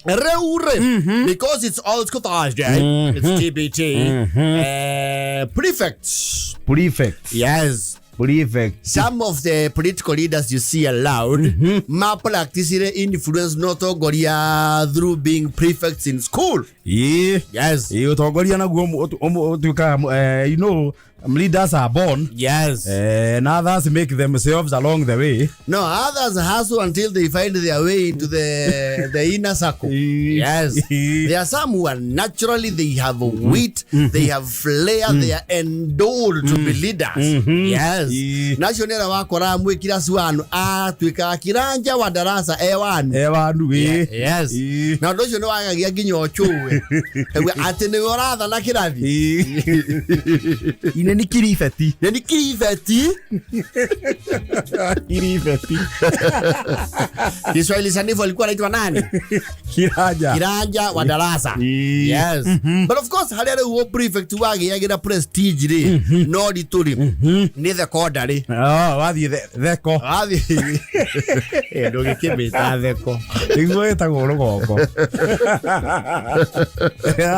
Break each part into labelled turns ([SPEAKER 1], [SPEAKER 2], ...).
[SPEAKER 1] Rĩu rĩ, because it's all school Thursday, it's TBT, prefects.
[SPEAKER 2] Prefect.
[SPEAKER 1] Yes.
[SPEAKER 2] Prefect.
[SPEAKER 1] Some of the political leaders you see allowed ma practicire influence no tongoria through being prefects in school.
[SPEAKER 2] Ĩĩ.
[SPEAKER 1] Yes.
[SPEAKER 2] Ĩĩ, ũtongoria naguo ũtuĩkaga leaders are born.
[SPEAKER 1] Yes.
[SPEAKER 2] And others make themselves along the way.
[SPEAKER 1] No, others hustle until they find their way into the inner circle. Yes. There are some who are naturally, they have wit, they have flair, they are endowed to be leaders. Yes. Nacio nĩ arĩa wakora mwĩ kirasi wanu atuĩkaga kiranja wa darasa e wanu.
[SPEAKER 2] E wanu ĩ.
[SPEAKER 1] Yes. Na ũndũ ũcio nĩ wagagia nginya ũcũwe. Atĩ nĩwe ũrathana kĩrathi.
[SPEAKER 2] Ine ni kiribeti.
[SPEAKER 1] Nĩ nĩ kiribeti.
[SPEAKER 2] Kiribeti.
[SPEAKER 1] Kiswahili sanifu alikuwa anaitwa nani?
[SPEAKER 2] Kiranja.
[SPEAKER 1] Kiranja wa darasa. Yes. But of course harĩa rĩu ũ prefect wagĩagĩra prestige rĩ, no ritũ rĩ, nĩ secondary.
[SPEAKER 2] Ah, wathiĩ theko.
[SPEAKER 1] Wathiĩ. Ndũgĩkĩmĩta theko.
[SPEAKER 2] Nĩguo ĩtagwo rũgongo.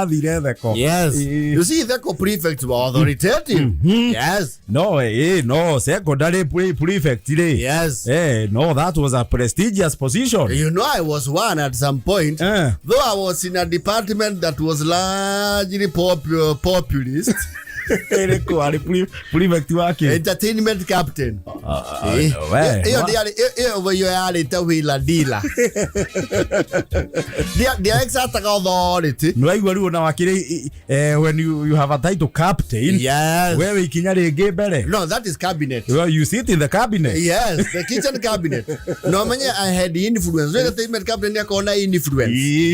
[SPEAKER 2] Athire theko.
[SPEAKER 1] Yes. You see, theko prefects were authoritative. Yes.
[SPEAKER 2] No, no, secondary prefect rĩ.
[SPEAKER 1] Yes.
[SPEAKER 2] No, that was a prestigious position.
[SPEAKER 1] You know, I was one at some point. Though I was in a department that was largely populist.
[SPEAKER 2] Ĩrĩkũ arĩ prefect wake?
[SPEAKER 1] Entertainment captain.
[SPEAKER 2] We,
[SPEAKER 1] Ĩyo ndĩarĩ, ĩyo ĩyo yarĩ ta wheeler dealer. Ndiaexataga authority.
[SPEAKER 2] Nĩwaigua rĩu ona wakĩrĩ when you have a title captain.
[SPEAKER 1] Yes.
[SPEAKER 2] We wĩ ikinya rĩngĩ mbere.
[SPEAKER 1] No, that is cabinet.
[SPEAKER 2] Well, you sit in the cabinet.
[SPEAKER 1] Yes, the kitchen cabinet. No menye I had influence. Entertainment cabinet nĩakorwo na influence.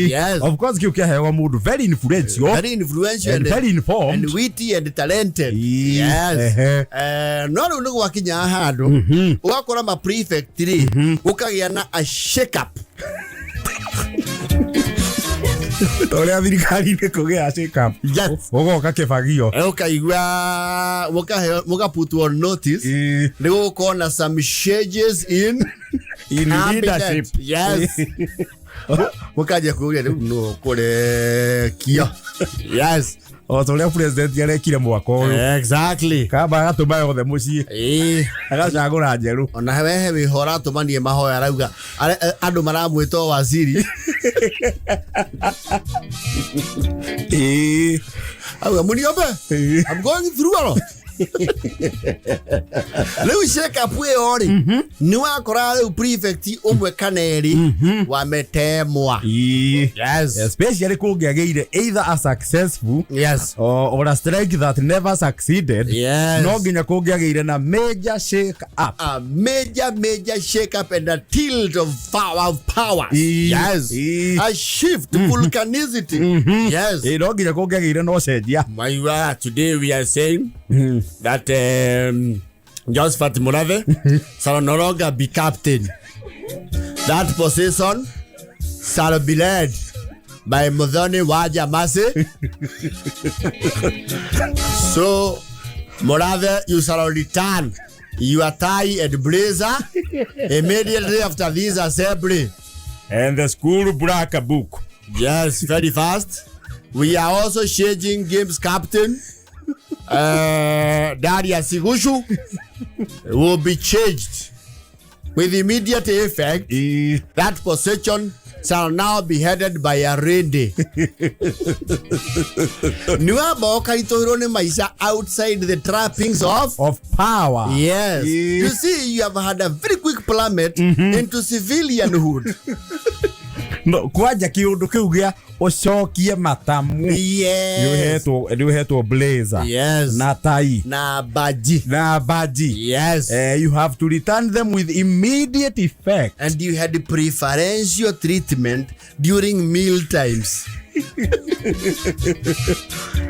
[SPEAKER 1] Yes.
[SPEAKER 2] Of course kĩu kĩaheagwo mũndũ very influential.
[SPEAKER 1] Very influential
[SPEAKER 2] and very informed.
[SPEAKER 1] And witty and talented. Yes. No rĩu nĩ gwakinya handũ ũgakora ma prefect rĩ, ũkagĩa na a shake up.
[SPEAKER 2] Ta ũrĩa thirikari-inĩ kũgĩa shake up.
[SPEAKER 1] Yes.
[SPEAKER 2] Ũgoka kĩbagio.
[SPEAKER 1] Ũkaigua mũkaheo mũkaputwo notice nĩ gũgũkorwo na some changes in
[SPEAKER 2] In
[SPEAKER 1] cabinet.
[SPEAKER 2] leadership.
[SPEAKER 1] Yes. Mũkanjia kũria rĩu nũ kũrekio. Yes.
[SPEAKER 2] O ta ũrĩa president arekire mwaka ũyũ.
[SPEAKER 1] Exactly.
[SPEAKER 2] Kamba agatũma yothe mũciĩ. Agacagũra njerũ.
[SPEAKER 1] Ona wehe wĩho ũratũmanie mahoya arauga andũ maramwĩta o waziri. Auga muniombe. I'm going through a lot. Rĩu shake up ĩyo rĩ, nĩ wakora rĩu prefect ũmwe kana erĩ wametemwa. Yes.
[SPEAKER 2] Especially kũngĩagĩire either a successful
[SPEAKER 1] Yes.
[SPEAKER 2] or a strike that never succeeded.
[SPEAKER 1] Yes.
[SPEAKER 2] No nginya kũngĩagĩire na major shake up.
[SPEAKER 1] A major, major shake up and a tilt of power. Of power. Yes. A shift, volcanicity. Yes.
[SPEAKER 2] No nginya kũngĩagĩire na ũcenjia.
[SPEAKER 1] Maiwa, today we are saying that Josephat Murathe shall no longer be captain. That position shall be led by Muthoni Waja Masi. So, Murathe, you shall return your tie and blazer immediately after this assembly.
[SPEAKER 2] And the school black book.
[SPEAKER 1] Yes, very fast. We are also changing games captain. Darius Sigushu will be changed with immediate effect. That position shall now be headed by a Rende. Niwamba ũkaritũhĩrwo nĩ maica outside the trappings
[SPEAKER 2] of power.
[SPEAKER 1] Yes. You see, you have had a very quick plummet into civilianhood.
[SPEAKER 2] No, kwanja kĩũndũ kĩu gĩa ũcokie matamu.
[SPEAKER 1] Yes.
[SPEAKER 2] Nĩ ũhetwo blazer.
[SPEAKER 1] Yes.
[SPEAKER 2] Na tai.
[SPEAKER 1] Na baji.
[SPEAKER 2] Na baji.
[SPEAKER 1] Yes.
[SPEAKER 2] You have to return them with immediate effect.
[SPEAKER 1] And you had preferential treatment during meal times.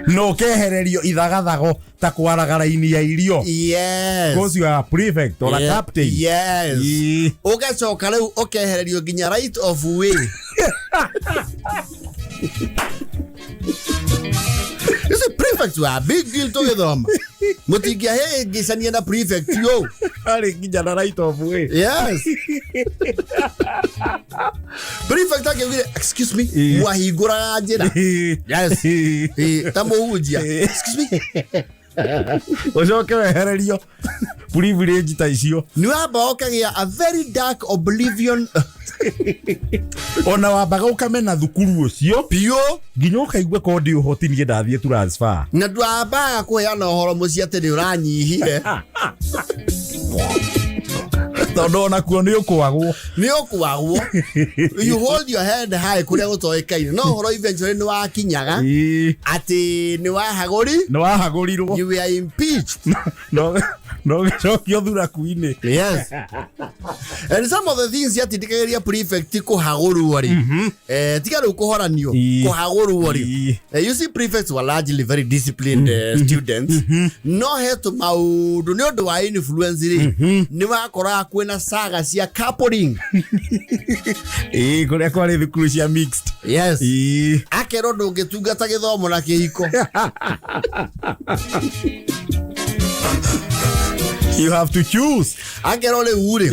[SPEAKER 2] No kehererio ithagathago ta kwaragara-inĩ ya irio.
[SPEAKER 1] Yes.
[SPEAKER 2] Because you are a prefect or a captain.
[SPEAKER 1] Yes. Ũgacoka rĩu ũkehererio nginya right of way. You see, prefects were a big deal tũgĩthoma. Mũtingĩahĩngĩcania na prefect yo.
[SPEAKER 2] Arĩ nginya na right of way.
[SPEAKER 1] Yes. Prefect akiugire, "Excuse me," mwahingũraga njĩra. Yes. Ta mũhunjia. "Excuse me."
[SPEAKER 2] Ũcoke wehererio privilege ta icio.
[SPEAKER 1] Nĩ wamba ũkagĩa a very dark oblivion.
[SPEAKER 2] Ona wambaga ũkamena thukuru ũcio
[SPEAKER 1] Biũ.
[SPEAKER 2] Nginya ũkaigua ko ndi ũhoti niĩ ndathiĩ transfer.
[SPEAKER 1] Na ndwambaga kũheana ũhoro mũciĩ atĩ nĩ ũranyihire.
[SPEAKER 2] Tondũ onakuo nĩ ũkwagwo.
[SPEAKER 1] Nĩ ũkwagwo. You hold your head high kũrĩa gũtoĩkaine, no ũhoro eventually nĩ wakinyaga atĩ nĩ wahagũri.
[SPEAKER 2] Nĩ wahagũrirwo.
[SPEAKER 1] You were impeached.
[SPEAKER 2] No gĩcokio thuraku-inĩ.
[SPEAKER 1] Yes, and some of the things ciatindĩkagĩria prefect kũhagũrwo rĩ, tiga rĩu kũhoranio, kũhagũrwo rĩ, you see, prefects were largely very disciplined students, no he tũmaũndũ nĩ ũndũ wa influence rĩ, nĩ wakoraga kwĩna saga cia coupling.
[SPEAKER 2] Ĩĩ, kũrĩa kwarĩ thukuru cia mixed.
[SPEAKER 1] Yes. Akerwo ndũngĩtungata gĩthomo na kĩhiko.
[SPEAKER 2] You have to choose.
[SPEAKER 1] Akerwo rĩu rĩ,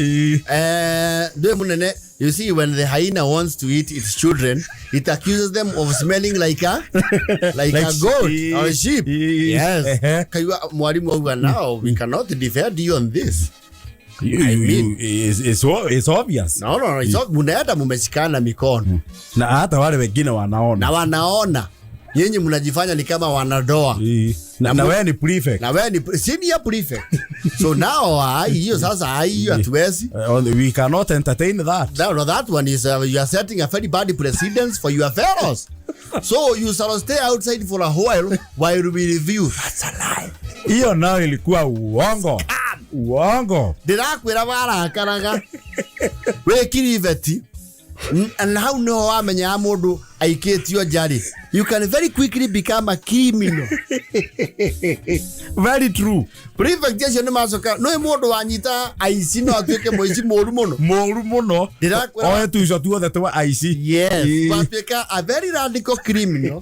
[SPEAKER 1] ndwĩ mũnene. You see, when the hyena wants to eat its children, it accuses them of smelling like a goat or a sheep. Yes. Kaigua mwalimu auga, "Now we cannot defend you on this."
[SPEAKER 2] I mean, it's obvious.
[SPEAKER 1] No, it's not, munaenda mumeshikana mikono.
[SPEAKER 2] Na hata wale wengine wanaona.
[SPEAKER 1] Na wanaona nyinyi mnajifanya ni kama wanadoa.
[SPEAKER 2] Na wewe ni prefect.
[SPEAKER 1] Na wewe ni senior prefect, so now ai, hiyo sasa, ai, hiyo hatuwezi.
[SPEAKER 2] We cannot entertain that.
[SPEAKER 1] No, that one is you are setting a very bad precedence for your fellows. So you shall stay outside for a while while we review. That's a lie.
[SPEAKER 2] Hiyo nayo ilikuwa uongo, uongo.
[SPEAKER 1] Ndĩrakwĩra warakaraga wĩ kiribeti na hau nĩho wamenyaga mũndũ aikĩtio nja-rĩ, you can very quickly become a criminal.
[SPEAKER 2] Very true.
[SPEAKER 1] Prefect acio nĩ macoka nĩ mũndũ wanyita aici no atuĩke mũici mũru mũno.
[SPEAKER 2] Mũru mũno.
[SPEAKER 1] Ndĩrakwĩra.
[SPEAKER 2] Oe tuico tuothe twa aici.
[SPEAKER 1] Yes, watuĩka a very radical criminal,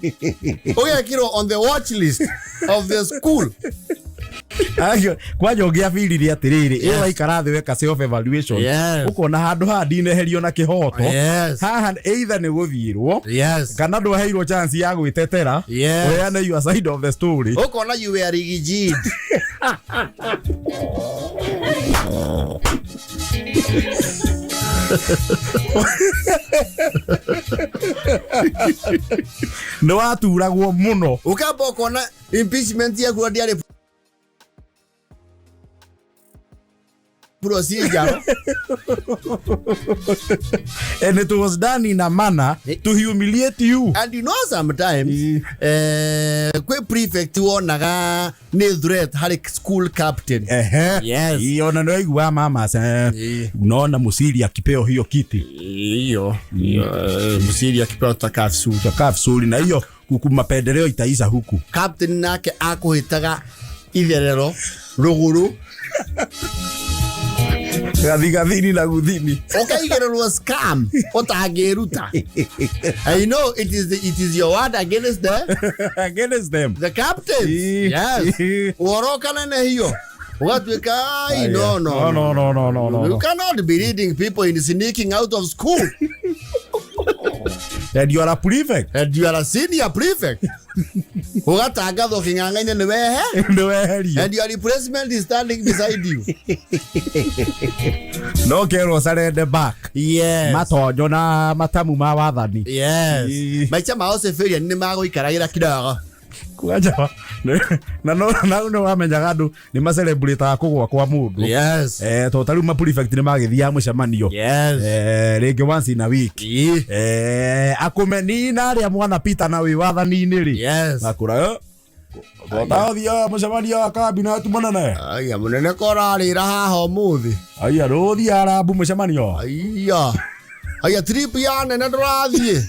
[SPEAKER 1] ũgekĩrwo on the watch list of the school.
[SPEAKER 2] Acio, kwanja ũngĩabiririe atĩrĩrĩ, ĩ waikara thĩ weka self evaluation, ũkona handũ haha ndineherio na kĩhoto, haha either nĩ gũthiĩrwo kana ndwaheirwo chance ya gwĩtetera, ũheane your side of the story.
[SPEAKER 1] Ũkona you were rigid.
[SPEAKER 2] Nĩ waturagwo mũno.
[SPEAKER 1] Ũkamba ũkona impeachment yaku ndĩarĩ procedure.
[SPEAKER 2] And it was done in a manner to humiliate you.
[SPEAKER 1] And you know, sometimes kwĩ prefect wonaga nĩ threat harĩ school captain. Yes.
[SPEAKER 2] Ĩ, ona nĩ waiguaga mama unaona Musiri akipeo hiyo kiti.
[SPEAKER 1] Hiyo Musiri akipewa tutakaa vizuri.
[SPEAKER 2] Tutakaa vizuri na hiyo kuku mapendeleo itaisha huku.
[SPEAKER 1] Captain nake akũhĩtaga itherero rũgũrũ.
[SPEAKER 2] Gathigathini na guthini.
[SPEAKER 1] Ũkaigĩrĩrwo scam ũtangĩruta. I know it is your word against the
[SPEAKER 2] against them.
[SPEAKER 1] The captains. Yes. Ũhoro ũkanenehio ũgatuĩka ai, no.
[SPEAKER 2] No, no, no, no, no, no.
[SPEAKER 1] You
[SPEAKER 2] No.
[SPEAKER 1] cannot be leading people in sneaking out of school.
[SPEAKER 2] And you are a prefect.
[SPEAKER 1] And you are a senior prefect. Ũgatangathwo kĩng'ang'a-inĩ nĩ wehe.
[SPEAKER 2] Nĩ weherio.
[SPEAKER 1] And your replacement is standing beside you.
[SPEAKER 2] No kerwo surrender back. Matonyo na matamu ma wathani.
[SPEAKER 1] Yes. Maica mao civilian nĩ magũikaragĩra kidogo.
[SPEAKER 2] Kwanja na no na nĩ wamenyaga andũ nĩ macelebrataga kũgwa kwa mũndũ. Tondũ ta rĩu ma prefect nĩ magĩthiaga mũcemanio rĩngĩ once in a week. Akũmenina arĩa mwana Peter na wĩ wathani-inĩ rĩ, akũra tũtathiaga mũcemanio wa cabinet mũnene.
[SPEAKER 1] Aya mũnene korarĩra haha ũmũthĩ.
[SPEAKER 2] Aya rũthiĩ arambu mũcemanio.
[SPEAKER 1] Aya. Aya trip ya nene ndũrathiĩ.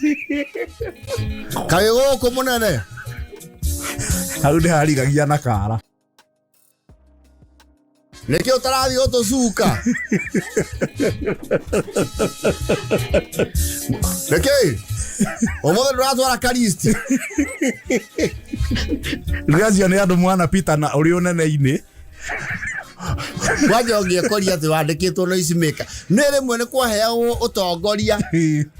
[SPEAKER 1] Kaĩ gũkũ mũnene.
[SPEAKER 2] Hau nĩ harigagia na kara.
[SPEAKER 1] Nĩkĩ ũtarathiĩ ũtũcuka? Nĩkĩ? Ũmũthĩ ndũratwara karisti.
[SPEAKER 2] Rĩu acio nĩ andũ mwana Peter na ũrĩ ũnene-inĩ.
[SPEAKER 1] Kwanja ũngĩekoria atĩ wandĩkĩtwo noise maker, nĩ rĩmwe nĩ kwaheagwo ũtongoria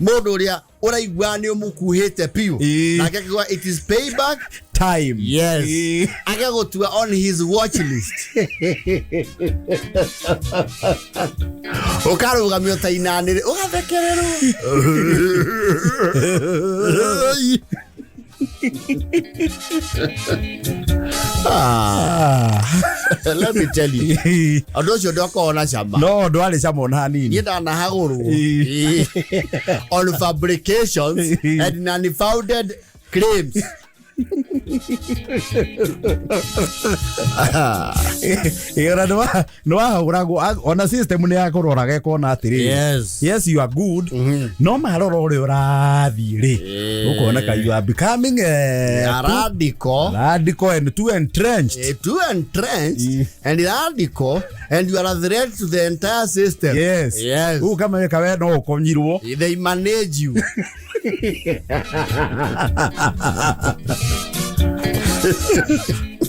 [SPEAKER 1] mũndũ ũrĩa ũraigua nĩ ũmũkuhĩte biũ, nake akiuga it is payback
[SPEAKER 2] time.
[SPEAKER 1] Yes. Agagũtua on his watch list, ũkarũgamio ta inanĩrĩ, ũgathekererwo. Ah, let me tell you, ũndũ ũcio ndwakorwo na cama.
[SPEAKER 2] No ndwarĩ cama ona hanini.
[SPEAKER 1] Niĩ ndanahagũrwo on fabrications and unfounded claims.
[SPEAKER 2] Ona nĩ wahũragwo, ona system nĩ yakũroraga ĩkona atĩrĩrĩ, yes, you are good, no marora ũrĩa ũrathiĩ rĩ, ũkoneka you are becoming
[SPEAKER 1] a radical,
[SPEAKER 2] radical and too entrenched.
[SPEAKER 1] Too entrenched and radical, and you are a threat to the entire system.
[SPEAKER 2] Yes. Rĩu ũkamenyeka we no ũkonyirwo.
[SPEAKER 1] They manage you.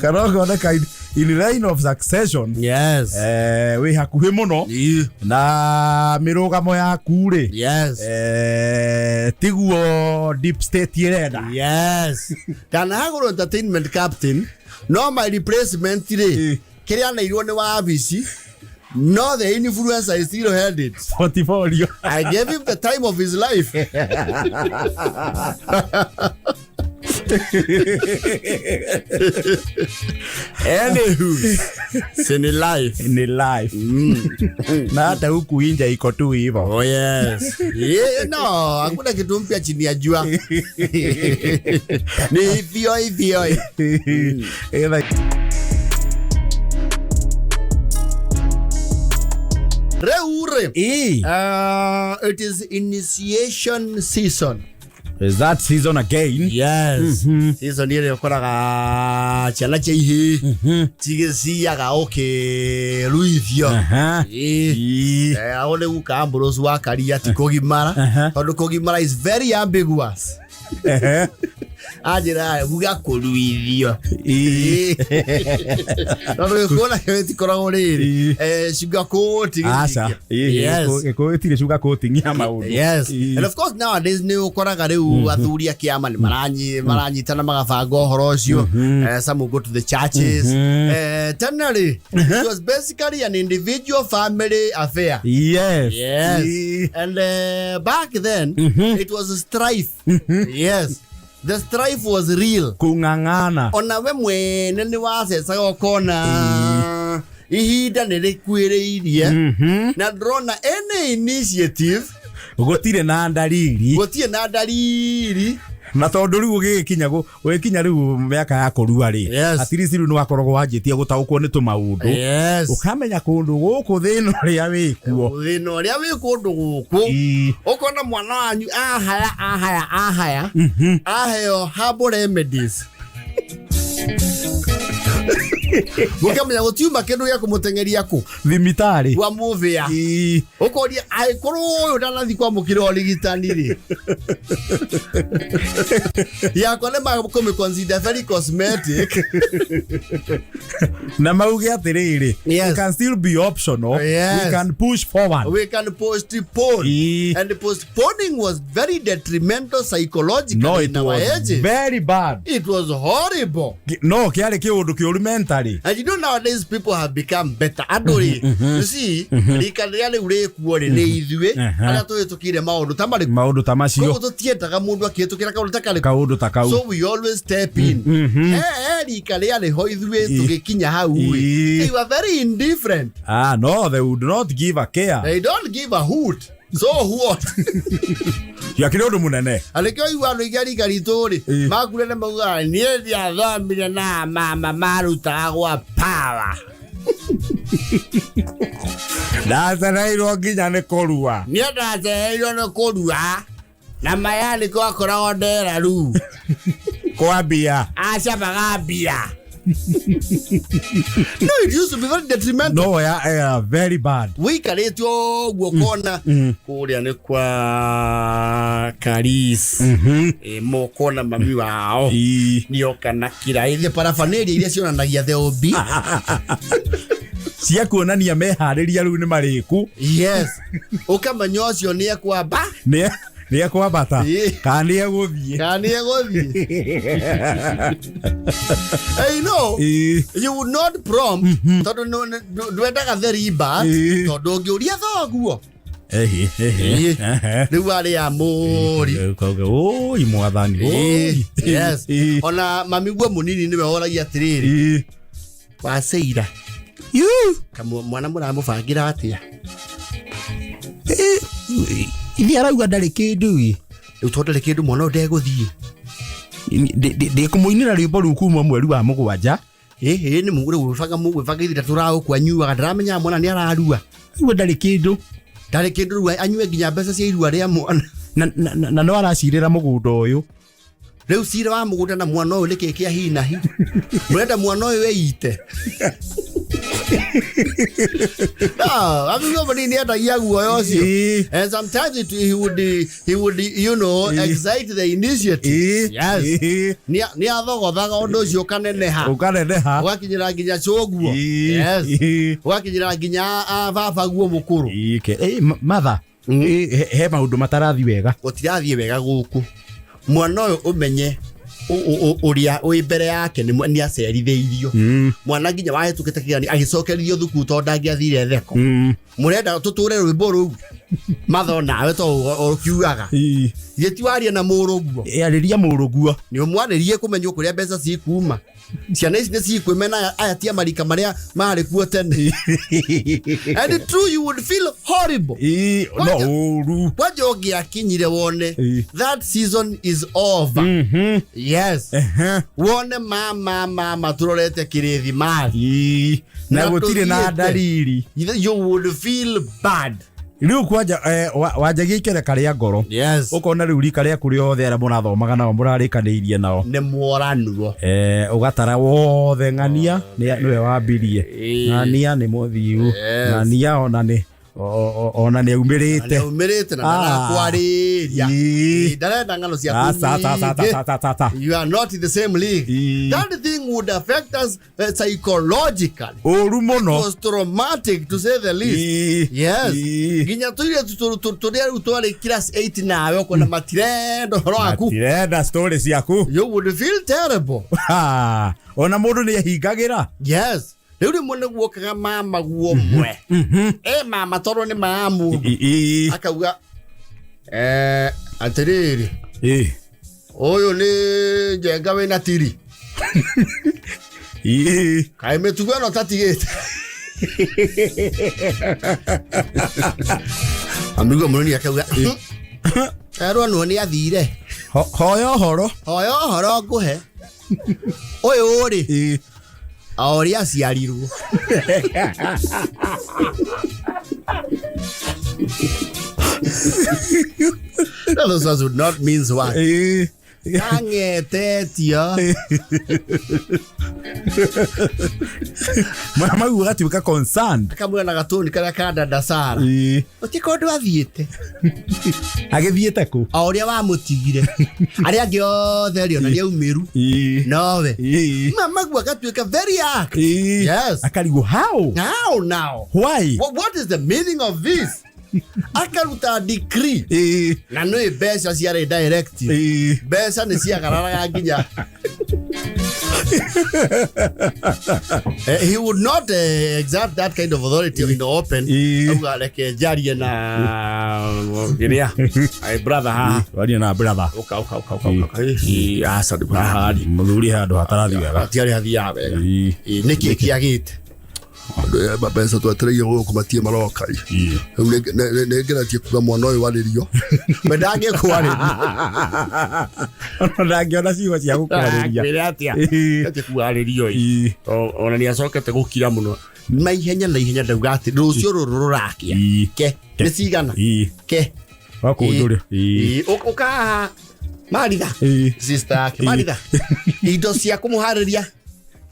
[SPEAKER 2] Kana ũkoneka in line of succession, wĩ hakuhĩ mũno na mĩrũgamo yaku rĩ, tiguo deep state ĩrenda.
[SPEAKER 1] Yes, ndanahagũrwo entertainment captain, no my replacement rĩ, kĩrĩa aneirwo nĩ wabici, no the influencer is still held it.
[SPEAKER 2] Portfolio.
[SPEAKER 1] I gave him the time of his life. Anywho, it's life.
[SPEAKER 2] Ni life, na hata huku inja iko tu hivyo.
[SPEAKER 1] Oh yes. Yeah, no, hakuna kitu mpya chini ya jua. Ni hivyo hivyo. Reure. It is initiation season.
[SPEAKER 2] Is that season again?
[SPEAKER 1] Yes. Season ĩrĩa ũkoraga ciana cia ihĩĩ cigĩciaga ũkĩruithio. Aho nĩ guka Ambrose wa Karia, ti kũgimara, tondũ kũgimara is very ambiguous. Anjĩra uga kũruithio, tondũ gĩkũyũ nakĩo gĩtikoragwo rĩrĩ sugar coating.
[SPEAKER 2] Aca. Gĩkũyũ gĩtirĩ sugar coating ya maũndũ.
[SPEAKER 1] Yes. And of course nowadays nĩ ũkoraga rĩu athuri a kĩama nĩ maranyitana magabanga ũhoro ũcio. Some will go to the churches. Tene rĩ, it was basically an individual family affair. Yes. And back then it was strife. Yes. The strife was real.
[SPEAKER 2] Kung'ang'ana.
[SPEAKER 1] Ona we mwene nĩ wacecaga ũkona ihinda nĩ rĩkuĩrĩirie na ndĩrona any initiative.
[SPEAKER 2] Gũtirĩ na ndariri.
[SPEAKER 1] Gũtirĩ na ndariri.
[SPEAKER 2] Na tondũ rĩu ũgĩgĩkinya ũgĩkinya rĩu mĩaka ya kũrua rĩ, at least rĩu nĩ wakoragwo wanjĩtie gũtaũkwo nĩ tũmaũndũ, ũkamenya kũndũ gũkũ thĩna ũrĩa wĩkuo.
[SPEAKER 1] Thĩna ũrĩa wĩ kũndũ gũkũ, ũkona mwana wanyu ahaya ahaya ahaya, aheo herbal remedies, mũkamenya gũtiuma kĩndũ gĩa kũmũteng'eria kũ
[SPEAKER 2] thibitarĩ
[SPEAKER 1] kwa mũbĩa. Ũkoria angĩkorwo ũyũ ndanathi kwamũkĩra ũrigitani rĩ, yakwa nĩ makũmĩ very cosmetic.
[SPEAKER 2] Na mauge atĩrĩrĩ, it can still be optional. We can push forward.
[SPEAKER 1] We can postpone. And postponing was very detrimental psychologically
[SPEAKER 2] No,
[SPEAKER 1] in
[SPEAKER 2] it
[SPEAKER 1] our
[SPEAKER 2] was
[SPEAKER 1] ages.
[SPEAKER 2] very bad.
[SPEAKER 1] It was horrible.
[SPEAKER 2] No kĩarĩ kĩũndũ kĩũru mentally.
[SPEAKER 1] And you know, nowadays people have become better. Andũ rĩ, you see, rika rĩrĩa rĩu rĩkuo rĩ, nĩ ithuĩ arĩa tũhĩtũkĩire maũndũ ta marĩkũ?
[SPEAKER 2] Maũndũ ta macio.
[SPEAKER 1] Koguo tũtiendaga mũndũ akĩhĩtũkĩra kaũndũ ta karĩkũ?
[SPEAKER 2] Kaũndũ ta kau.
[SPEAKER 1] So we always step in. He rika rĩarĩ ho ithuĩ tũgĩkinya hau rĩ, they were very indifferent.
[SPEAKER 2] Ah, no, they would not give a care.
[SPEAKER 1] They don't give a hoot. So what?
[SPEAKER 2] Yakĩrĩ ũndũ mũnene.
[SPEAKER 1] Arĩkĩo igua andũ aingĩ a rika ritũ rĩ, makure nĩ maugaga niĩ ndiathomire na mama marutaga gwa power.
[SPEAKER 2] Ndacereirwo nginya nĩ kũrua.
[SPEAKER 1] Niĩ ndacereirwo nĩ kũrua na maya nĩkĩo akoragwo ndera rĩu.
[SPEAKER 2] Kwambia.
[SPEAKER 1] Acabaga mbia. No, it used to be very detrimental.
[SPEAKER 2] No, yeah, very bad.
[SPEAKER 1] Wĩikarĩte ũguo ũkona kũrĩa nĩ kwa Karis, mũkona mami wao nĩoka na kira ithĩ paraphernalia iria cionanagia the OB.
[SPEAKER 2] Cia kuonania meharĩria rĩu nĩ marĩku.
[SPEAKER 1] Yes, ũkamenya ũcio nĩ ekwamba.
[SPEAKER 2] Nĩ ekwambata kana nĩ egũthiĩ.
[SPEAKER 1] Kana nĩ egũthiĩ. Hey, no, you would not prompt tondũ ndwendaga the rebirth, tondũ ũngĩũria thoguo.
[SPEAKER 2] Ehe, ehe.
[SPEAKER 1] Rĩu arĩ a mũri.
[SPEAKER 2] Ũkauga, "Ũi, mwathani, ũi."
[SPEAKER 1] Yes. Ona mamiguo mũnini nĩwe woragia atĩrĩrĩ, waceira mwana mũramũbangĩra atĩa?
[SPEAKER 2] Ithe arauga ndarĩ kĩndũ ĩ.
[SPEAKER 1] Rĩu tondũ ndarĩ kĩndũ, mwana ũyũ ndegũthiĩ.
[SPEAKER 2] Ndĩkũmũinĩra rwĩmbo rũu kuma mweri wa 7.
[SPEAKER 1] Ĩhĩ, nĩ mũgũre gwĩbanga, mũgwĩbanga ithinda tũraũkũ anyuaga, ndaramenya mwana nĩ ararua.
[SPEAKER 2] Rĩu ndarĩ kĩndũ.
[SPEAKER 1] Ndarĩ kĩndũ, rĩu anyue nginya mbeca cia irua rĩa mwana.
[SPEAKER 2] Na no aracirĩra mũgũnda ũyũ.
[SPEAKER 1] Rĩu cira wa mũgũnda na mwana ũyũ nĩkĩ kĩa hi na hi? Mũrenda mwana ũyũ eite? No, amiguo mũnini endagia guoya ũcio. And sometimes he would excite the initiative. Yes. Nĩ athogothaga ũndũ ũcio ũkaneneha.
[SPEAKER 2] Ũkaneneha.
[SPEAKER 1] Ũgakinyĩra nginya cũguo. Yes. Ũgakinyĩra nginya a baba guo mũkũrũ.
[SPEAKER 2] Matha, he maũndũ matarathi wega.
[SPEAKER 1] Gũtirathiĩ wega gũkũ. Mwana ũyũ, ũmenye ũrĩa wĩ mbere yake nĩ acerithĩirio. Mwana nginya wahĩtũkĩte kĩgeranio agĩcokerithio thukuru tondũ ndangĩathire theko. Mũrenda tũtũre rwĩmbo rũu? Matho nawe to ũkiugaga. Githĩ ti warie na mũrũguo?
[SPEAKER 2] Arĩria mũrũguo.
[SPEAKER 1] Nĩ ũmwarĩrie kũmenywo kũrĩa mbeca cikuma. Ciana ici nĩ cikwĩmena, aya ti amarika marĩa marĩ kuo tene. And true, you would feel horrible.
[SPEAKER 2] No ũru.
[SPEAKER 1] Kwanja ũngĩakinyire wone that season is over. Yes, wone mama mama turorete kĩrĩthimathi.
[SPEAKER 2] Na
[SPEAKER 1] Na
[SPEAKER 2] gũtirĩ na
[SPEAKER 1] tũthiĩte.
[SPEAKER 2] ndariri.
[SPEAKER 1] You would feel bad.
[SPEAKER 2] Rĩu kwanja wanjagia ikereka rĩa ngoro. Ũkona rĩu rika rĩaku rĩothe arĩa mũrathomaga nao, mũrarĩkanĩirie nao,
[SPEAKER 1] Nĩ mworanuo.
[SPEAKER 2] Ũgatara wothe, ng'ania nĩwe wambirie, ng'ania nĩ mũthiu, ng'ania ona nĩ ona nĩ aumĩrĩte.
[SPEAKER 1] Nĩaumĩrĩte na
[SPEAKER 2] Ah.
[SPEAKER 1] ndarakwarĩria. Ndarenda ng'ano ciaku
[SPEAKER 2] Asa, ta, ta, ta,
[SPEAKER 1] nyingĩ.
[SPEAKER 2] ta, ta, ta, ta.
[SPEAKER 1] You are not in the same league. That thing would affect us psychologically.
[SPEAKER 2] Ũru mũno.
[SPEAKER 1] It was traumatic, to say the least. Yes. Nginya tũirĩtu tũrĩa rĩu twarĩ class 8 nawe ũkona matirenda ũhoro waku.
[SPEAKER 2] Matirenda story ciaku.
[SPEAKER 1] You would feel terrible.
[SPEAKER 2] Ha, ona mũndũ nĩ ehingagĩra.
[SPEAKER 1] Yes, rĩu rĩmwe nĩ guokaga mama guo mwe e mama tondũ nĩ maa mũndũ akauga, atĩrĩrĩ, ũyũ nĩ njenga wĩna tiri. Kaĩ mĩtugo ĩno tatigĩte? Amiguo mũnini akauga, erwo nwo nĩ athire.
[SPEAKER 2] Hoya ũhoro.
[SPEAKER 1] Hoya ũhoro ngũhe ũyũ rĩ, o ũrĩa aciarirwo. Those ones would not means what? Ang'etetio.
[SPEAKER 2] Mama ũgatuĩka concerned.
[SPEAKER 1] Akamwĩra na gatũni karĩa ka dada Sara, ũti kũndũ athiĩte.
[SPEAKER 2] Agĩthiĩte kũ?
[SPEAKER 1] O ũrĩa wamũtigire, arĩa angĩ othe rĩ, ona nĩ aumĩru, nowe mama guo agatuĩka very act. Yes.
[SPEAKER 2] Akarigwo how.
[SPEAKER 1] How now?
[SPEAKER 2] Why?
[SPEAKER 1] What is the meaning of this? Akaruta decree. Na nĩ mbeca ciarĩ directive. Mbeca nĩ ciagararaga nginya. He would not exert that kind of authority in the open. Auga, "Reke njarie na kĩrĩa, my brother haha."
[SPEAKER 2] Warie na brother.
[SPEAKER 1] Ũka, ũka, ũka, ũka, ũka. Aca, ndĩ haha rĩ.
[SPEAKER 2] Mũthuri handũ hatarathi wega.
[SPEAKER 1] Hatiarĩ hathiaga wega. Nĩkĩ kĩagĩte? Andũ aya mbeca twetereire gũkũ matie maroka. Rĩu nĩ ngeretie kuga mwana ũyũ warĩrio, we ndangĩkwarĩria.
[SPEAKER 2] Ona ndangĩona ciugo cia gũkwarĩria.
[SPEAKER 1] Kwĩre atĩa? Ati kwarĩrio ĩ. Ona nĩ acokete gũkira mũno maihenya na ihenya, ndauga atĩ rũciũ rũrũ rũrakĩa. Ke nĩ cigana? Ke.
[SPEAKER 2] Wakũnjũrĩ.
[SPEAKER 1] Ĩ, ũkahaha Maritha, sister yake Maritha, indo cia kũmũharĩria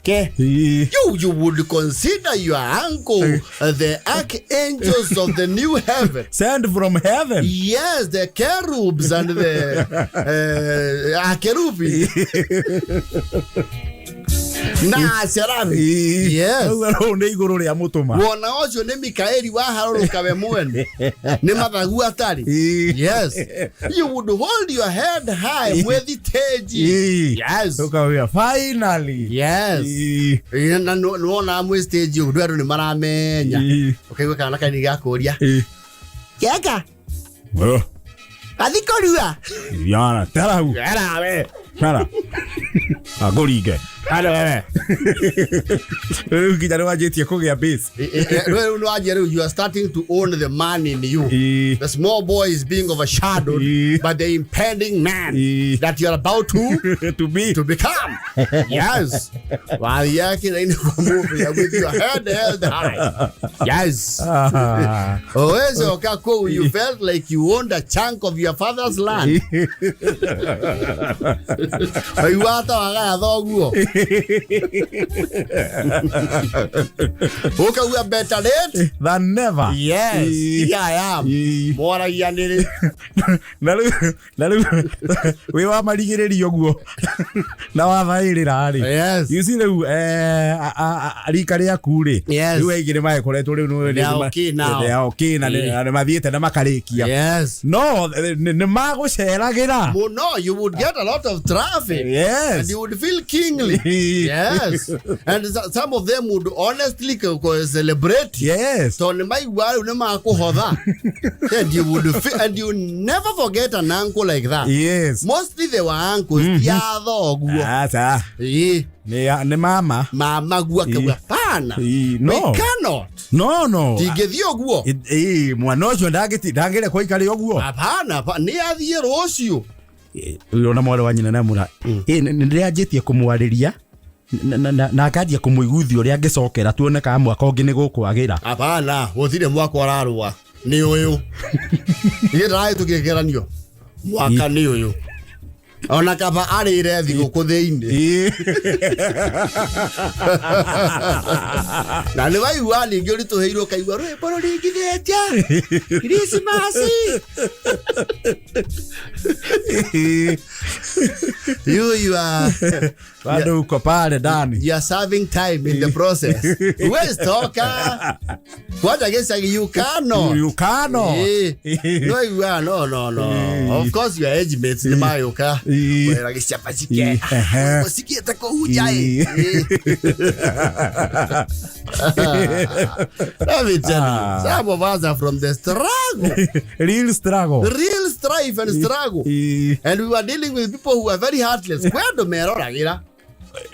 [SPEAKER 1] ke. You would consider your uncle the archangels of the new heaven.
[SPEAKER 2] Send from heaven.
[SPEAKER 1] Yes, the cherubs and the akerubi. Na acerabi. Yes.
[SPEAKER 2] Rĩu nĩ igũrũ rĩa mũtũma.
[SPEAKER 1] Wona ũcio nĩ Mikaeli waharũrũka we mwene. Nĩ mathagu atarĩ. Yes. You would hold your head high mwĩ thitĩnji. Yes.
[SPEAKER 2] Ũkauga finally.
[SPEAKER 1] Yes. Na nĩwona mwĩ stage ũguo andũ nĩ maramenya. Ũkaigua kana kanini gakũria. Keka. Gathi kũrua.
[SPEAKER 2] Yana, tera hau.
[SPEAKER 1] Era we.
[SPEAKER 2] Tera. Angũringe.
[SPEAKER 1] Halo wewe.
[SPEAKER 2] Rĩu nginya nĩ wanjĩtie kũgĩa base.
[SPEAKER 1] Rĩu nĩ wanjia rĩu you are starting to own the man in you. The small boy is being overshadowed by the impending man that you are about to
[SPEAKER 2] to be
[SPEAKER 1] to become. Yes. Wathiaga kĩrainĩ kwa mũbia with your head held high. Yes. Ũgĩcoka kũu you felt like you owned a chunk of your father's land. Waigua ta wagaya thoguo. Ũkauga better late
[SPEAKER 2] than never.
[SPEAKER 1] Yes. Here I am. Mwaragia nĩrĩ.
[SPEAKER 2] Na rĩu na rĩu wĩ wa marigĩrĩrio guo na wathaĩrĩra rĩ.
[SPEAKER 1] Yes.
[SPEAKER 2] You see rĩu rika rĩaku rĩ.
[SPEAKER 1] Yes.
[SPEAKER 2] Rĩu aingĩ nĩ magĩkoretwo rĩu nĩ
[SPEAKER 1] They are okay now.
[SPEAKER 2] They are okay na nĩ mathiĩte na makarĩkia.
[SPEAKER 1] Yes.
[SPEAKER 2] No nĩ magũceragĩra.
[SPEAKER 1] Mũno, you would get a lot of traffic.
[SPEAKER 2] Yes.
[SPEAKER 1] And you would feel kingly. Yes. And some of them would honestly celebrate.
[SPEAKER 2] Yes.
[SPEAKER 1] Tondũ nĩ maigua rĩu nĩ makũhotha. And you would feel, and you never forget an uncle like that.
[SPEAKER 2] Yes.
[SPEAKER 1] Mostly they were uncles. Ti a thoguo.
[SPEAKER 2] Aca.
[SPEAKER 1] Ĩĩ.
[SPEAKER 2] Nĩ mama.
[SPEAKER 1] Mama guo akauga pana.
[SPEAKER 2] Ĩĩ, no.
[SPEAKER 1] We cannot.
[SPEAKER 2] No, no.
[SPEAKER 1] Ndingĩthiĩ ũguo.
[SPEAKER 2] Ĩĩ, mwana ũcio ndangĩrekwo aikare ũguo.
[SPEAKER 1] Hapana, nĩ athiĩ rũciũ.
[SPEAKER 2] Ona mwarĩ wa nyina namũra. Ĩĩ, nĩ ndĩranjĩtie kũmwarĩria na akanjia kũmũiguithia ũrĩa angĩcokera tuone kana mwaka ũngĩ nĩ gũkwagĩra.
[SPEAKER 1] Hapana, gũtirĩ mwaka ũrarũa. Nĩ ũyũ. Ithuĩ ndĩrahĩtũkire kĩgeranio. Mwaka nĩ ũyũ. Ona kaba arĩire thigũkũ thĩinĩ. Na nĩ waigua ningĩ ũritũhĩirwo ũkaigua rwĩmbo rũringithĩtie. Krismasi. You are
[SPEAKER 2] Bado uko pale ndani.
[SPEAKER 1] You are serving time in the process. Where's toka? What against you cannot.
[SPEAKER 2] You cannot.
[SPEAKER 1] No, you are no, no, no. Of course your age mates ni mayoka. Wera giciapa cike. Usikiete kuhuja. Let me tell you, some of us are from the struggle.
[SPEAKER 2] Real struggle.
[SPEAKER 1] Real strife and struggle. And we were dealing with people who are very heartless. Where do merora?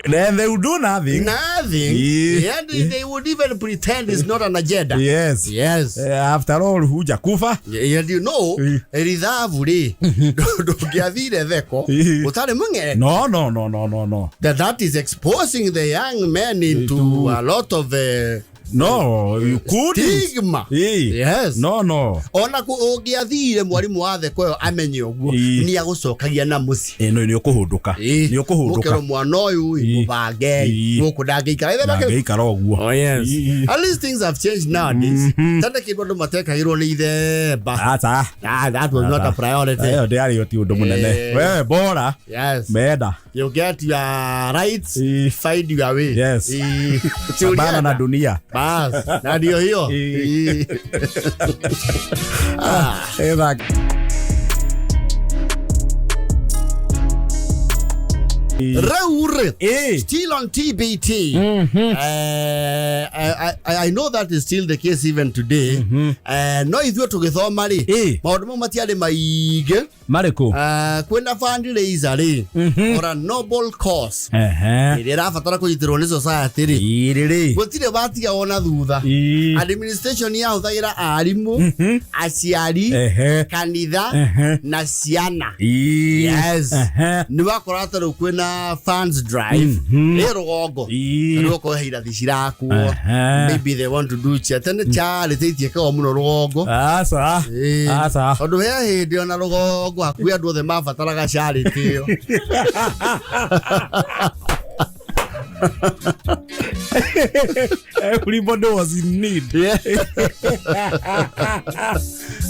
[SPEAKER 2] Then they would do nothing.
[SPEAKER 1] Nothing. And they would even pretend it's not an agenda.
[SPEAKER 2] Yes.
[SPEAKER 1] Yes.
[SPEAKER 2] After all, hujakufa.
[SPEAKER 1] And you know, rithabu ri ndũngĩathire theko ũtarĩ mũng'ere.
[SPEAKER 2] No, no, no, no, no, no.
[SPEAKER 1] That is exposing the young men into a lot of
[SPEAKER 2] no, you couldn't.
[SPEAKER 1] Stigma. Yes.
[SPEAKER 2] No, no.
[SPEAKER 1] Ona ku ũngĩathire mwarimũ wa theko ĩyo amenye ũguo nĩ agũcokagia na mũciĩ.
[SPEAKER 2] No nĩ ũkũhũndũka. Nĩ ũkũhũndũka.
[SPEAKER 1] Mũkĩro mwana ũyũ mũbange gũkũ ndangĩikara.
[SPEAKER 2] Ndangĩikara ũguo.
[SPEAKER 1] Oh yes. At least things have changed nowadays. Tene kĩndũ andũ matekagĩrwo nĩ ithemba.
[SPEAKER 2] Aca.
[SPEAKER 1] That was not a priority.
[SPEAKER 2] Ĩyo ndĩarĩ ti ũndũ mũnene. Wewe bora.
[SPEAKER 1] Yes.
[SPEAKER 2] Menda.
[SPEAKER 1] You get your rights, find your way.
[SPEAKER 2] Yes. Pambana na dunia.
[SPEAKER 1] Bas, na ndio hiyo. Raure, still on TBT. I know that is still the case even today. No ithuĩ tũgĩthoma rĩ, maũndũ mau matiarĩ maingĩ.
[SPEAKER 2] Marĩkũ?
[SPEAKER 1] Kwĩna fundraiser rĩ, or a noble cause ĩrĩa ĩrabatara kũnyitĩrwo nĩ society rĩ, gũtirĩ watigagwo na thutha. Administration yahũthagĩra arimũ, aciari, kanitha na ciana. Yes. Nĩ wakora ta rĩu kwĩna funds drive ĩ rũgongo, rĩu okorwo he irathi cirakwo, maybe they want to do tene charity itiĩkagwo mũno rũgongo.
[SPEAKER 2] Aca. Aca.
[SPEAKER 1] Tondũ he hĩndĩ ona rũgongo hakuhĩ andũ othe mabataraga charity ĩyo.
[SPEAKER 2] Everybody was in need.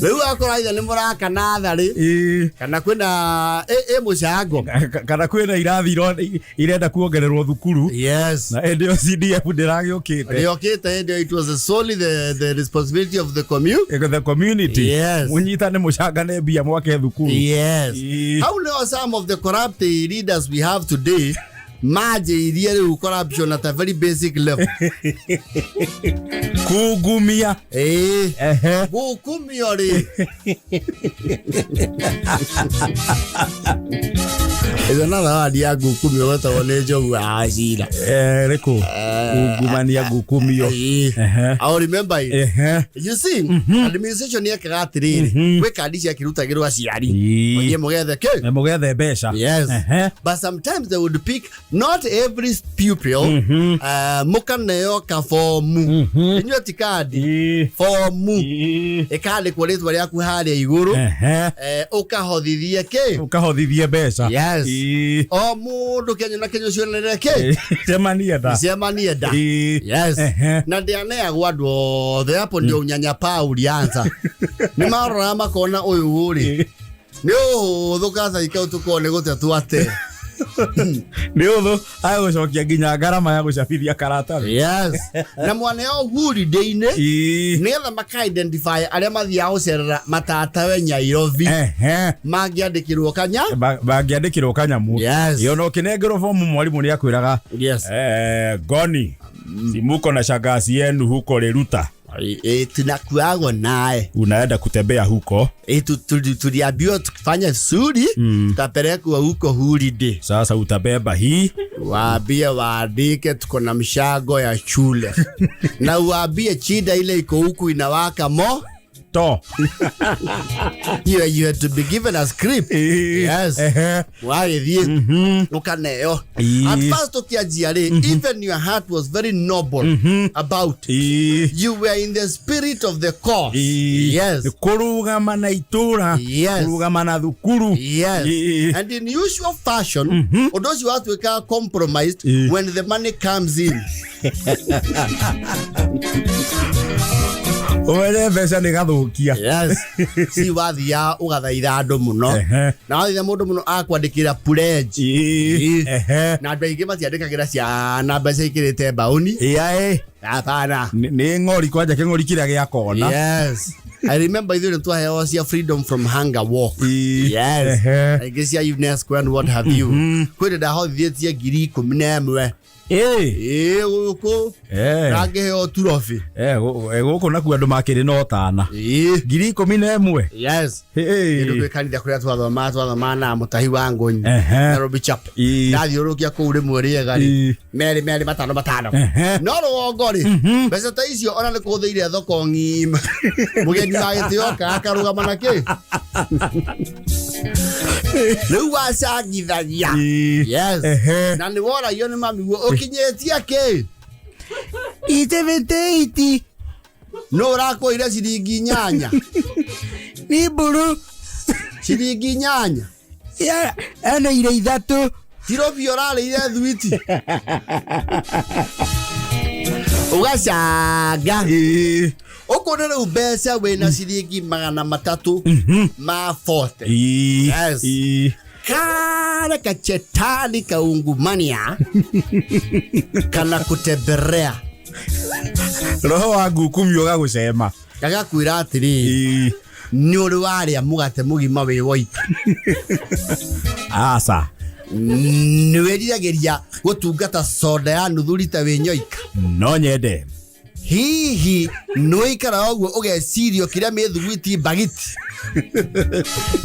[SPEAKER 1] Rĩu akorwo ithe nĩ mũraka natharĩ kana kwĩna ĩ mũcango.
[SPEAKER 2] Kana kwĩna irathi irenda kuongererwo thukuru.
[SPEAKER 1] Yes.
[SPEAKER 2] Na hĩndĩ ĩyo CDF ndĩragĩũkĩte.
[SPEAKER 1] Ndĩokĩte hĩndĩ ĩyo, it was solely the responsibility of the commune.
[SPEAKER 2] The community.
[SPEAKER 1] Yes.
[SPEAKER 2] Mũnyitane mũcangane mbia mwake thukuru.
[SPEAKER 1] Yes.
[SPEAKER 2] Ĩĩ.
[SPEAKER 1] How know some of the corrupt leaders we have today manjĩirie rĩu corruption at a very basic level.
[SPEAKER 2] Kungumia.
[SPEAKER 1] Ĩĩ.
[SPEAKER 2] Ehe.
[SPEAKER 1] Gũkumio rĩ. Is another word ya ngukumio wetagwo nĩ njogu wa cira.
[SPEAKER 2] Eh, rĩkũ ungumania ngukumio.
[SPEAKER 1] Ĩĩ.
[SPEAKER 2] Ehe.
[SPEAKER 1] I remember it.
[SPEAKER 2] Ehe.
[SPEAKER 1] You see, administration yekaga atĩrĩrĩ, gwĩ kandi ciakĩrutagĩrwo aciari.
[SPEAKER 2] Ĩĩ.
[SPEAKER 1] Mũthiĩ mũgethe kĩ?
[SPEAKER 2] Na mũgethe mbeca.
[SPEAKER 1] Yes.
[SPEAKER 2] Ehe.
[SPEAKER 1] But sometimes they would pick not every pupil, mũkaneo kabomu. Inyuĩ ti kandi.
[SPEAKER 2] Ĩĩ.
[SPEAKER 1] Bomu.
[SPEAKER 2] Ĩĩ.
[SPEAKER 1] Ĩkandĩkwo rĩtwa rĩaku harĩa igũrũ.
[SPEAKER 2] Ehe.
[SPEAKER 1] Ũkahothithie kĩ?
[SPEAKER 2] Ũkahothithie mbeca.
[SPEAKER 1] Yes.
[SPEAKER 2] Ĩĩ.
[SPEAKER 1] O mũndũ kĩenyũ na kĩenyũ cionere kĩ?
[SPEAKER 2] Cemania nda.
[SPEAKER 1] Cemanie nda.
[SPEAKER 2] Ĩĩ.
[SPEAKER 1] Yes.
[SPEAKER 2] Ehe.
[SPEAKER 1] Na ndĩaneagwo andũ othe hapo ndio unyanyapaa ulianza. Nĩ maroraga makona ũyũ rĩ. Nĩ ũhũthũ kathai kau tũkorwo nĩ gũte twate.
[SPEAKER 2] Nĩ ũthũ agũcokia nginya ngarama ya gũcabithia karatathi.
[SPEAKER 1] Yes. Na mwaneo holiday-inĩ
[SPEAKER 2] Ĩĩ.
[SPEAKER 1] nĩgetha maka-identify arĩa mathiaga gũcerera matatawe Nyairobi
[SPEAKER 2] Ehe.
[SPEAKER 1] mangĩandĩkĩrwo kanya.
[SPEAKER 2] Bangĩandĩkĩrwo kanyamu.
[SPEAKER 1] Yes.
[SPEAKER 2] Ĩ, ona ũkĩnengerwo bomu mwarimũ nĩ akwĩraga
[SPEAKER 1] Yes.
[SPEAKER 2] Ngoni simuko na shangazi yenu huko Riruta.
[SPEAKER 1] Tunakuagwo naye.
[SPEAKER 2] Unaenda kutembea huko.
[SPEAKER 1] Tuliambiwa tukifanya vizuri tutapelekwa huko holiday.
[SPEAKER 2] Sasa utabeba hii.
[SPEAKER 1] Waambie waandike tuko na mshago ya shule. Na uwaambie chida ile iko huku inawaka mo.
[SPEAKER 2] To.
[SPEAKER 1] You had to be given a script. Yes.
[SPEAKER 2] Ehe.
[SPEAKER 1] Wagĩthiĩ ũkaneo.
[SPEAKER 2] Ĩĩ.
[SPEAKER 1] At first ũkĩanjia rĩ, even your heart was very noble about it.
[SPEAKER 2] Ĩĩ.
[SPEAKER 1] You were in the spirit of the cause.
[SPEAKER 2] Ĩĩ.
[SPEAKER 1] Yes.
[SPEAKER 2] Kũrũgama na itũra.
[SPEAKER 1] Yes.
[SPEAKER 2] Kũrũgama na thukuru.
[SPEAKER 1] Yes.
[SPEAKER 2] Ĩĩ.
[SPEAKER 1] And in usual fashion, ũndũ ũcio watuĩkaga compromised
[SPEAKER 2] Ĩĩ.
[SPEAKER 1] when the money comes in.
[SPEAKER 2] Ũmenye mbeca nĩ gathũkia.
[SPEAKER 1] Yes. Si wathiaga ũgathaitha andũ mũno.
[SPEAKER 2] Ehe.
[SPEAKER 1] Na wathaitha mũndũ mũno akwandĩkĩra pledge.
[SPEAKER 2] Ĩĩ.
[SPEAKER 1] Ĩĩ.
[SPEAKER 2] Ehe.
[SPEAKER 1] Na andũ aingĩ matiandĩkagĩra ciana mbeca ikĩrĩte mbaũni.
[SPEAKER 2] Ĩĩ.
[SPEAKER 1] Hapana.
[SPEAKER 2] Nĩ ng'ori kwanja kĩng'ori kĩrĩa gĩa kona.
[SPEAKER 1] Yes. I remember ithuĩ nĩ twaheagwo cia Freedom from Hunger Walk.
[SPEAKER 2] Ĩĩ.
[SPEAKER 1] Yes.
[SPEAKER 2] Ehe.
[SPEAKER 1] Aingĩ cia UNESCO and what have you. Kwĩ ndahothithĩtie 11,000.
[SPEAKER 2] Ĩĩ.
[SPEAKER 1] Ĩĩ gũkũ.
[SPEAKER 2] Eh.
[SPEAKER 1] Na ngĩheo trophy.
[SPEAKER 2] Eh, gũkũ nakuo andũ makĩrĩ na ũtana.
[SPEAKER 1] Ĩĩ.
[SPEAKER 2] 11,000.
[SPEAKER 1] Yes.
[SPEAKER 2] Ĩĩ.
[SPEAKER 1] Kĩndũ kwĩ kanitha kũrĩa twathomaga na mũtahi wa ngũnyi.
[SPEAKER 2] Ehe.
[SPEAKER 1] Nairobi Chapel.
[SPEAKER 2] Ĩĩ.
[SPEAKER 1] Ndathiũrũrũkia kũu rĩmwe rĩega rĩ.
[SPEAKER 2] Ĩĩ.
[SPEAKER 1] Merĩ merĩ matano matano.
[SPEAKER 2] Ehe.
[SPEAKER 1] No rũgongo rĩ, mbeca ta icio ona nĩ kũhũthĩire thoko ng'ima. Mũgeni wa gĩtĩo oka akarũgama na kĩ? Rĩu wacangithagia.
[SPEAKER 2] Ĩĩ.
[SPEAKER 1] Yes.
[SPEAKER 2] Ehe.
[SPEAKER 1] Na nĩ woragio nĩ mami guo ũkinyĩtie kĩ?
[SPEAKER 2] Itebete
[SPEAKER 1] Nũ ũrakũire ciringi 8?
[SPEAKER 2] Nĩ mburu.
[SPEAKER 1] Ciringi 8.
[SPEAKER 2] Aneire 3.
[SPEAKER 1] Tirobi ũrarĩire thwiti. Ũgacanga.
[SPEAKER 2] Ĩĩ.
[SPEAKER 1] Ũkona rĩu mbeca wĩna ciringi 300 ma 40.
[SPEAKER 2] Ĩĩ.
[SPEAKER 1] Yes.
[SPEAKER 2] Ĩĩ.
[SPEAKER 1] Kale kachetani kaungumania kana kutemberea
[SPEAKER 2] Roho wa ngukumio gagũcema.
[SPEAKER 1] gagakwĩra atĩrĩrĩ,
[SPEAKER 2] Ĩĩ.
[SPEAKER 1] nĩ ũrĩ warĩa mũgate mũgima wĩ woika.
[SPEAKER 2] Aca.
[SPEAKER 1] Nĩ wĩriragĩria gũtungata soda ya nuthu rita wĩ nyoika.
[SPEAKER 2] No nyende.
[SPEAKER 1] Hihi nĩ ũikaraga ũguo ũgeciria ũkĩrĩa mĩthuguiti mbagiti?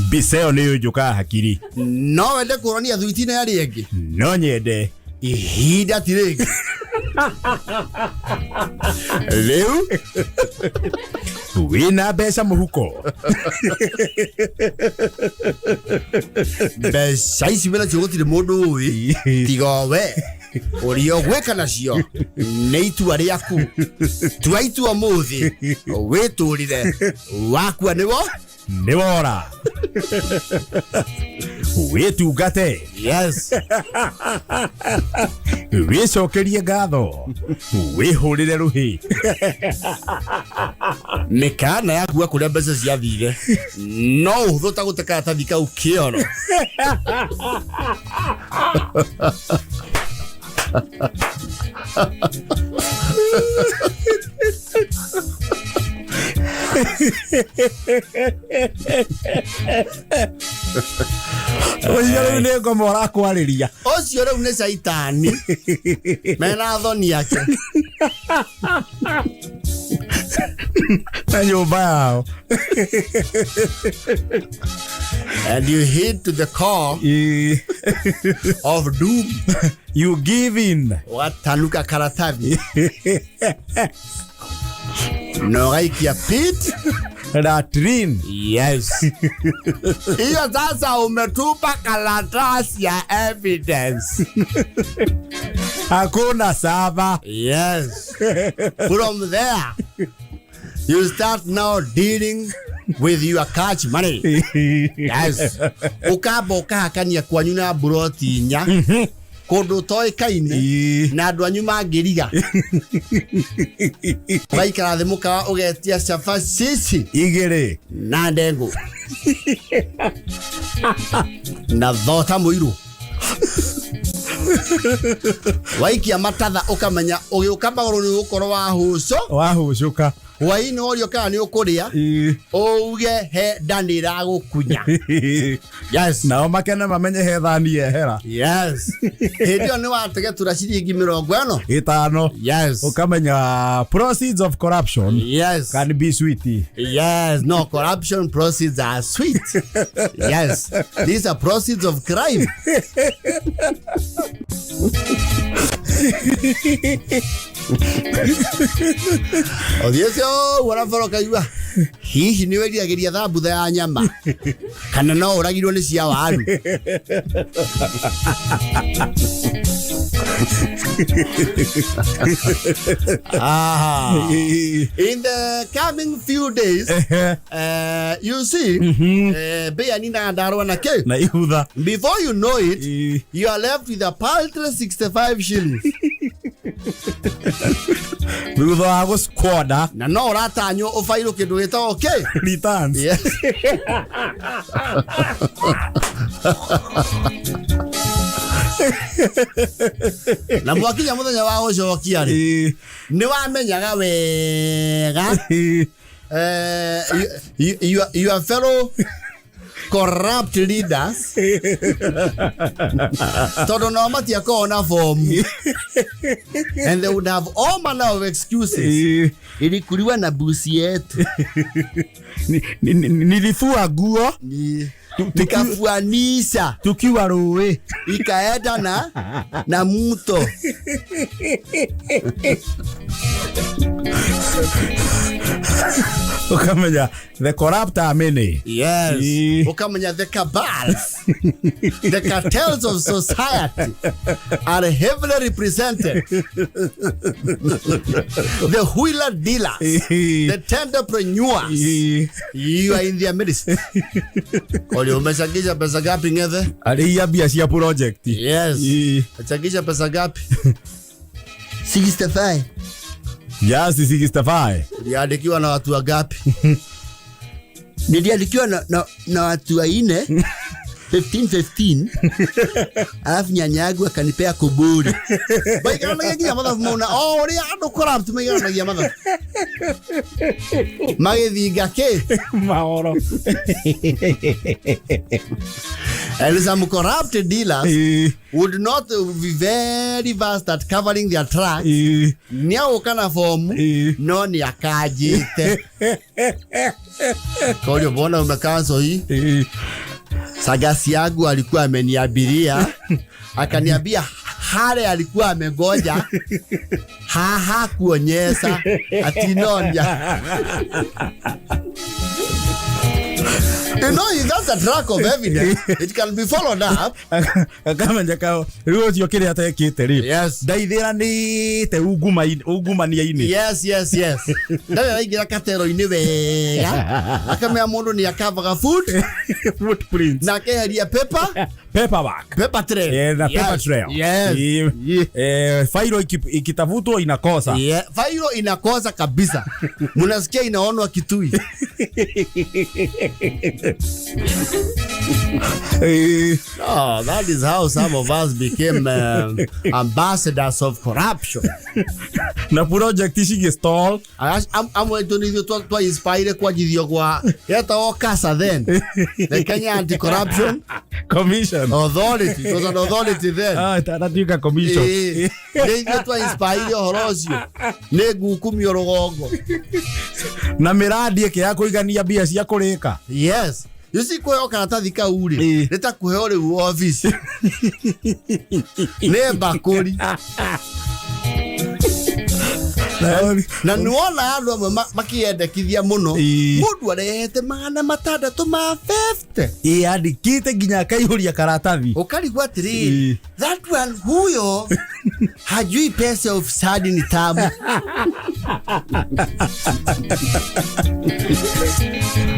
[SPEAKER 2] Mbica ĩyo nĩ ĩnjũkaga hakiri.
[SPEAKER 1] No wende kũronia thuiti na ĩrĩa ĩngĩ?
[SPEAKER 2] No nyende.
[SPEAKER 1] Ihinda ti rĩngĩ. Rĩu
[SPEAKER 2] Wĩna mbeca mũhuko.
[SPEAKER 1] Mbeca ici wĩna cio gũtirĩ mũndũ ũĩ tiga we ũrĩa ũgwĩka nacio nĩ itua rĩaku. Tua itua ũmũthĩ wĩtũrĩre wakua nĩwo.
[SPEAKER 2] Nĩ wora wĩtungate.
[SPEAKER 1] Yes.
[SPEAKER 2] Wĩcokerie ngatho, wĩhũrĩre rũhĩ.
[SPEAKER 1] Mĩkana ya kuga kũrĩa mbeca ciathire no ũhũthũ ta gũte karatathi kau kĩoro.
[SPEAKER 2] Ũcio rĩu nĩ ngoma ũrakwarĩria.
[SPEAKER 1] Ũcio rĩu nĩ caitani mena thoni yake
[SPEAKER 2] na nyũmba yao.
[SPEAKER 1] And you hit to the core of doom.
[SPEAKER 2] You give in.
[SPEAKER 1] Watanuka karatathi na ũgaikia pit
[SPEAKER 2] Latrine.
[SPEAKER 1] Yes. Hiyo sasa umetupa karatasi ya evidence.
[SPEAKER 2] Hakuna saba.
[SPEAKER 1] Yes. From there you start now dealing with your cash money. Yes. Ukamba ũkahakania kwanyu na mburoti inya kũndũ ũtoĩkaine na andũ anyu mangĩriga waikara thĩ mũkawa ũgetia cabaci
[SPEAKER 2] igĩrĩ
[SPEAKER 1] na ndengũ na thota mũirũ, waikia matatha ũkamenya ũgĩũka magũrũ nĩ ũgũkorwo wahũcũ.
[SPEAKER 2] Wahũcũka.
[SPEAKER 1] Hwaĩ-inĩ worio kana nĩ ũkũrĩa, uge he nda nĩ ĩragũkunya. Yes.
[SPEAKER 2] Nao makene mamenye he thani yehera.
[SPEAKER 1] Yes. Hĩndĩ ĩyo nĩ wategetura ciringi 50.
[SPEAKER 2] 5.
[SPEAKER 1] Yes.
[SPEAKER 2] Ukamenya proceeds of corruption.
[SPEAKER 1] Yes.
[SPEAKER 2] Can be sweet.
[SPEAKER 1] Yes. No, corruption proceeds are sweet. Yes. These are proceeds of crime. Ũthiĩte ũguo na boro ũkaigua hihi nĩ wĩriragĩria thambutha ya nyama kana no ũragirwo nĩ cia waru. Aha. In the coming few days, you see, mbĩa ninaga ndarwa na kĩ
[SPEAKER 2] na ihutha.
[SPEAKER 1] Before you know it, you are left with a paltry 65 shillings.
[SPEAKER 2] Thutha wa gũsquander.
[SPEAKER 1] Na no ũratanywo ũbairwo kĩndũ gĩtagwo kĩ?
[SPEAKER 2] Returns.
[SPEAKER 1] Yes. Na mwakinya mũthenya wa gũcokia rĩ, nĩ wamenyaga wega your fellow corrupt leaders tondũ nao matiakoragwo na fomu and they would have all manner of excuses. Ilikuliwa na busi yetu.
[SPEAKER 2] Nilifua nguo
[SPEAKER 1] nikafuanisha
[SPEAKER 2] tukiwa rũĩ
[SPEAKER 1] ikaenda na mto.
[SPEAKER 2] Ukamenya the corrupt are many.
[SPEAKER 1] Yes. Ukamenya the cabals, the cartels of society are heavily represented. The wheeler dealers, the tenderpreneurs, you are in their midst. Koli umechangisha pesa gapi ngethe?
[SPEAKER 2] Aliya bia cia project.
[SPEAKER 1] Yes. Umechangisha pesa gapi? 65.
[SPEAKER 2] Yes, 65.
[SPEAKER 1] Niliandikiwa na watu wangapi? Niliandikiwa na watu wanne. 15-15. Alafu nyanya yangu akanipea kuburi. Maikaranagia nginya mathabu mauna. O ũrĩa andũ corrupt maikaranagia mathabu. Magĩthinga kĩ?
[SPEAKER 2] Mahoro.
[SPEAKER 1] And some corrupt dealers would not be very fast at covering their tracks. Nĩagũka na fomu no nĩakanjĩte. Kwa mbona umekanso hii? Sagasi yangu alikuwa ameniabiria, akaniambia hale alikuwa amegoja haha kuonyesha ati nonya. You know, if that's a track of evidence, it can be followed up.
[SPEAKER 2] Akamenya ka rĩu ũcio kĩrĩa atekĩte rĩ,
[SPEAKER 1] Yes.
[SPEAKER 2] ndaithĩranĩte ungumania-inĩ.
[SPEAKER 1] Yes. Ndarĩ araingĩra katero-inĩ wega, akamenya mũndũ nĩ akavaga food
[SPEAKER 2] Footprints.
[SPEAKER 1] na akeheria paper
[SPEAKER 2] Paperwork.
[SPEAKER 1] Paper trail.
[SPEAKER 2] Yeah, na paper trail. Failo ikitafutwa inakosa.
[SPEAKER 1] Yeah. Failo inakosa kabisa. Mnasikia inaonwa Kitui. Oh, that is how some of us became ambassadors of corruption.
[SPEAKER 2] Na project ici stall.
[SPEAKER 1] Amwe tu nithuĩ twa inspire kwanjithio gwa yetagwo CASA then, the Kenya Anti-Corruption
[SPEAKER 2] Commission.
[SPEAKER 1] Authority. It was an authority then.
[SPEAKER 2] Ah, itanatuĩka commission.
[SPEAKER 1] Ĩĩ. Nĩ ithuĩ twa inspire ũhoro ũcio nĩ ngukumio rũgongo.
[SPEAKER 2] Na mĩrandi ĩkĩaga kũigania mbia cia kũrĩka.
[SPEAKER 1] Yes. You see, kũheo karatathi kau rĩ, nĩ ta kũheo rĩu office nĩ mbakũri. Na nĩwona andũ amwe makĩendekithia mũno, mũndũ arehete 650.
[SPEAKER 2] Ĩĩ, andĩkĩte nginya akaihũria karatathi.
[SPEAKER 1] Ũkarigwo atĩrĩrĩ, that one, huyo hajui pesa ya ufisadi ni tamu.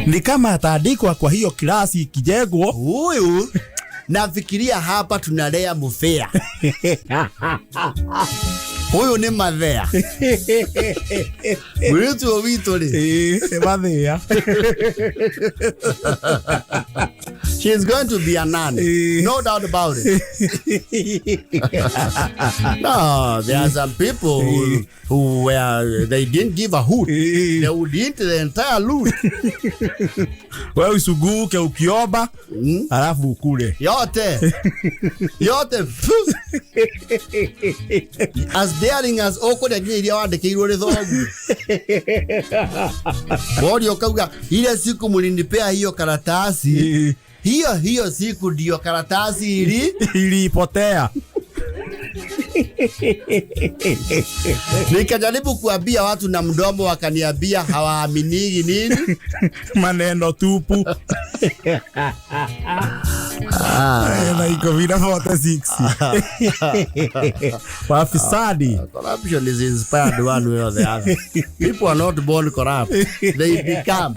[SPEAKER 2] Ni kama ataandikwa kwa hiyo klasi ikijengwo.
[SPEAKER 1] Huyu nafikiria hapa tunalea mufea. Huyu ni mathea. Mũirĩtu ũyũ witũ rĩ,
[SPEAKER 2] Ĩĩ, mathĩa.
[SPEAKER 1] She is going to be a nun. No doubt about it. No, there are some people who were, they didn't give a hoot. They would eat the entire loot.
[SPEAKER 2] Wewe usuguke ukiomba, alafu ukule.
[SPEAKER 1] Yote. Yote. As daring as ũkũrĩa nginya iria wandĩkĩirwo nĩ thoguo. Woria ũkauga ile siku mlinipea hiyo karatasi, hiyo hiyo siku ndio karatasi
[SPEAKER 2] ilipotea.
[SPEAKER 1] Nikajaribu kuambia watu na mdomo wakaniambia hawaaminigi nini?
[SPEAKER 2] Maneno tupu. Na iko vina 46. Wafisadi.
[SPEAKER 1] Corruption is inspired one way or the other. People are not born corrupt. They become.